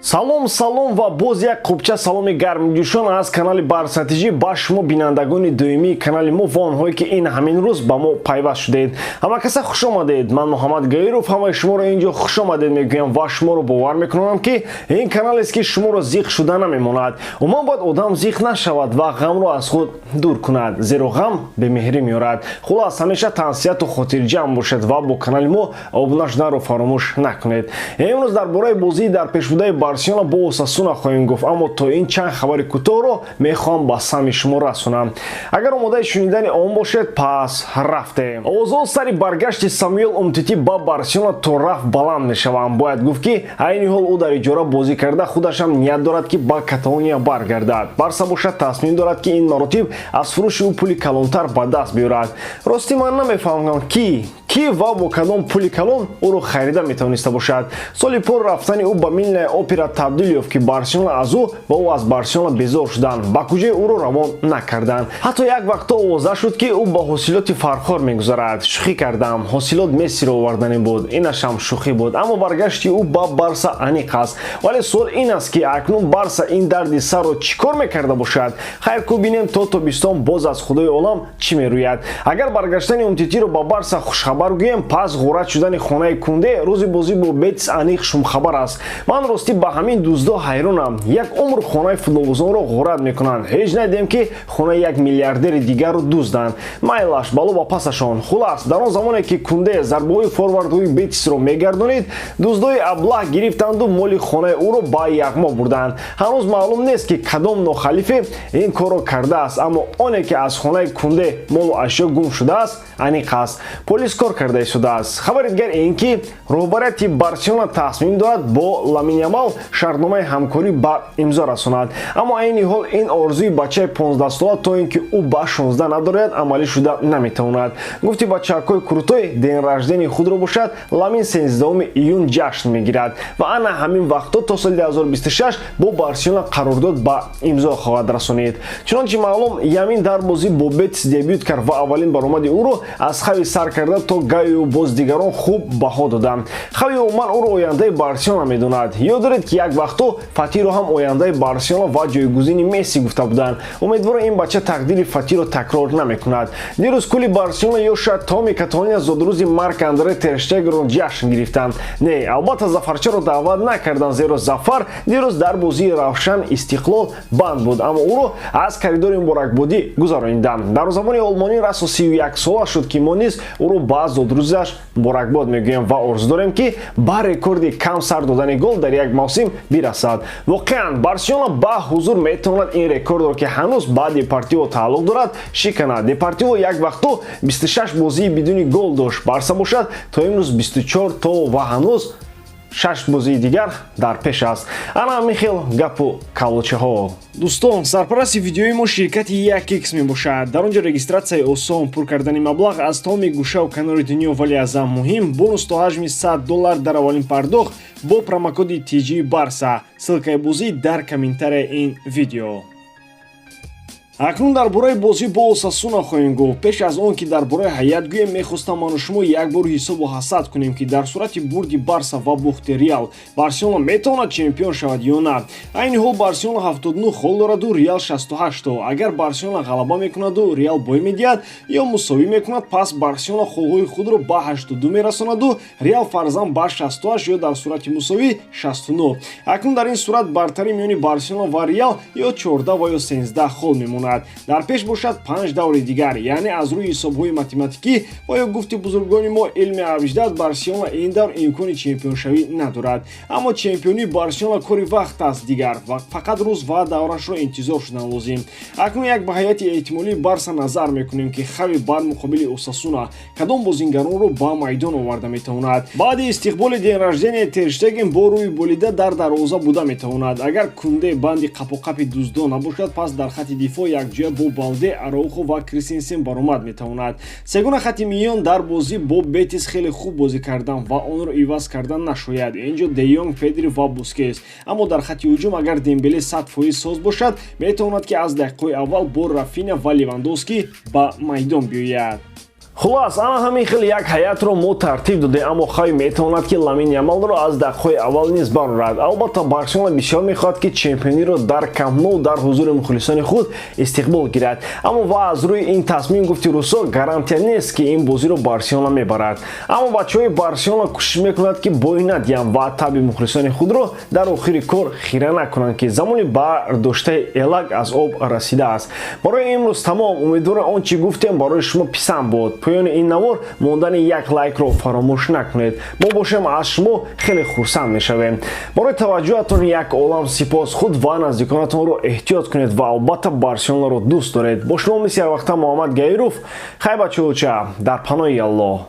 Салом, салом ва боз як қубча саломи гармҷӯшон аз канали Барса ТЖ ба шумо, бинандагони доимии канали мо ва онҳое, ки ин ҳамин рӯз ба мо пайваст шудед. Ҳамакаса хуш омадед. Ман Муҳаммад Гаиров ҳамаи шуморо ин ҷо хуш омадед мегӯям ва шуморо бовар мекунам, ки ин каналест, ки шуморо зиқ шуда намемонад. Умуман, бояд одам зиқ нашавад ва ғамро аз худ дур кунад, зеро ғам бемеҳрӣ меорад. Хулас, ҳамеша тансиҳату хотирҷамъ бошед ва бо канали мо обуна шуданро фаромӯш накунед. Имрӯз дар бораи бозии дар пешбудаи Барселона бо Осасуна хоҳем гуфт, аммо то ин чанд хабари кӯтоҳро мехоҳам ба самъи шумо расонам. Агар омодаи шунидани он бошед, пас рафтем. Овозҳо сари баргашти Самуэл Умтити ба Барселона то рафт баланд мешаванд. Бояд гуфт, ки айни ҳол ӯ дар иҷора бозӣ карда, худашам ният дорад, ки ба Каталония баргардад. Барса бошад, тасмим дорад, ки ин маротиб аз фурӯши ӯ пули калонтар ба даст биёрад. Ростӣ, ман намефаҳмам, ки ва бо кадом пули калон ӯро харида метавониста бошад. Соли пор рафтани ӯ ба Милная Опера табдил ёфт, ки Барселона аз ӯ ва ӯ аз Барселона безор шуданд, ба куҷои ӯро равон накарданд. Ҳатто як вақтҳо овоза шуд, ки ӯ ба Ҳосилоти Фархор мегузарад. Шӯхӣ кардам, Ҳосилот Мессиро овардане буд, инашам шӯхӣ буд. Аммо баргашти ӯ ба Барса аниқ аст, вале суол ин аст, ки акнун Барса ин дарди сарро чӣ кор мекарда бошад? Хайр, ку бинем, то тобистон боз аз Худои олам чӣ мерӯяд. Агар баргаштани Умтитиро ба Барса хушхабар гӯем, пас ғорат шудани хонаи Кунде рӯзи бозӣ бо Бетис аниқ шумхабар аст. Ман ростӣ ба ҳамин дуздо ҳайронам. Як умр хонаи футболбозонро ғорат мекунанд, ҳеҷ надидем, ки хонаи як миллиардери дигарро дузданд. Майлаш, бало ба пасашон. Хулас, дар он замоне ки Кунде зарбаҳои форвардҳои Бетисро мегардонид, дуздои аблаҳ гирифтанду моли хонаи ӯро ба яғмо бурданд. Ҳанӯз маълум нест, ки кадом нохалифе ин корро кардааст, аммо оне ки аз хонаи Кунде молу ашё гум шудааст, аниқ аст. Полис кор карда истодааст. Хабари дигар ин ки роҳбарияти Барселона тасмим дорад бо Ламин Ямал шартномаи ҳамкорӣ ба имзо расонад, аммо айни ҳол ин орзуи бачаи 15сола, то ин ки ӯ ба 16 надорад, амалӣ шуда наметавонад. Гуфти бачакҳои крутой, день рождения худро бошад Ламин 13 июн ҷашн мегирад ва ана ҳамин вақтҳо то соли 2026 бо Барселона қарордод ба имзо хоҳад расонид. Чунончи маълум, Ямин дар бозӣ бо Бетис дебют кард ва аввалин баромади ӯро аз Хави сар карда то Гавию боз дигарон хуб баҳо доданд. Хави умуман ӯро ояндаи Барселона медонад. Ёд доред, ки як вақтҳо Фатиро ҳам ояндаи Барселона ва ҷойгузини Месси гуфта буданд. Умедворам, ин бача тақдири Фатиро такрор намекунад. Дирӯз кулли Барселона ё шояд тамоми Каталония зодрӯзи Марк Андре Терштегенро ҷашн гирифтанд. Не, албатта, Зафарчаро даъват накарданд, зеро Зафар дирӯз дар бозии Равшан Истиқлол банд буд, аммо ӯро аз коридори муборакбодӣ гузарониданд. Дарвозабони олмонӣ расо 31 сола шуд, ки мо низ ӯро ба зодрӯзаш муборакбод мегӯем ва орзу дорем, ки ба рекорди кам сар додани гол дар як мавсим бирасад. Воқеан, Барселона ба ҳузур метавонад ин рекордро, ки ҳанӯз ба Депортиво тааллуқ дорад, шиканад. Депортиво як вақтҳо 26 бозии бидуни гол дошт, Барса бошад, то имрӯз 24 то ва ҳанӯз шаш бозии дигар дар пеш аст. Ана ҳамин хел гапу калочаҳо. Дӯстон, сарпарасти видеои мо ширкати 1X мебошад. Дар он ҷо регистрация и осон, пур кардани маблағ аз тамоми гӯшаву канори дунё, вале аз ҳам муҳим, бонус то ҳаҷми 100 доллар дар аввалин пардохт бо промокоди TG Барса. Ссылка и бозӣ дар комментария ин видео. Акнун дар бораи бозӣ бо Осасуна хоҳем гуфт. Пеш аз он ки дар бораи ҳайат гӯем, мехостам ману шумо як бор ҳисобу ҳасад кунем, ки дар сурати бурди Барса ва бухти Реал Барселона метавонад чемпион шавад ё на. Айни ҳол Барселона 79 хол дораду Реал 68 то. Агар Барселона ғалаба мекунаду Реал бой медиҳад ё мусовӣ мекунад, пас Барселона холҳои худро ба 82 мерасонаду Реал фарзан ба 68 ё дар сурати мусовӣ 69. Акнун дар ин сурат бартарӣ миёни Барселона ва Реал ё 14 ва ё 13 хол мемонад. Дар пеш бошад панҷ даври дигар. Яъне аз рӯи ҳисобҳои математикӣ ва ё гуфти бузургони мо, илми абҷад, Барселона ин давр имкони чемпионшавӣ надорад. Аммо чемпионии Барселона кори вақт аст дигар ва фақат рӯз ва даврашро интизор шудан лозим. Акнун як ба ҳайати эҳтимолии Барса назар мекунем, ки Хави бар муқобили Осасуна кадом бозингаронро ба майдон оварда метавонад. Баъди истиқболи день рождения Терштеген бо рӯи болида дар дарвоза буда метавонад. Агар Кунде банди қапоқапи дуздо набошад, пас дар хати дифоъ якҷоя бо Балде, Араухо ва Кристенсен баромад метавонад. Сегона хати миён дар бозӣ бо Бетис хеле хуб бозӣ кардан ва онро иваз кардан нашояд. Инҷо Де Йонг, Педри ва Бускес. Аммо дар хати ҳуҷум, агар Дембеле 100% соз бошад, метавонад, ки аз дақиқаҳои аввал бо Рафина ва Левандовский ба майдон биёяд. Хулас, ана ҳамин хел як ҳайатро мо тартиб додем, аммо Хави метавонад, ки Ламин Ямалро аз дақиқаҳои аввал низ барорад. Албатта, Барселона бисёр мехоҳад, ки чемпиониро дар Камп Ноу дар ҳузури мухлисони худ истиқбол гирад, аммо ва аз рӯи ин тасмим, гуфти русо, гарантия нест, ки ин бозиро Барселона мебарад. Аммо бачаҳои Барселона кӯшиш мекунад, ки бой надиҳанд ва таби мухлисони худро дар охири кор хира накунанд, ки замони бардоштаи элак аз об расидааст. Барои имрӯз тамом. Умедворам, он чӣ гуфтем, барои шумо писанд буд. Поёни ин навор мондани як лайкро фаромӯш накунед. Мо бошем, аз шумо хеле хурсанд мешавем. Барои таваҷҷӯҳатон як олам сипос. Худ ва наздиконатонро эҳтиёт кунед ва албатта Барселонаро дӯст доред. Бо шумо мисли ҳарвақта Муҳаммад Гаиров. Хай, бачаоча, дар паноҳи Аллоҳ.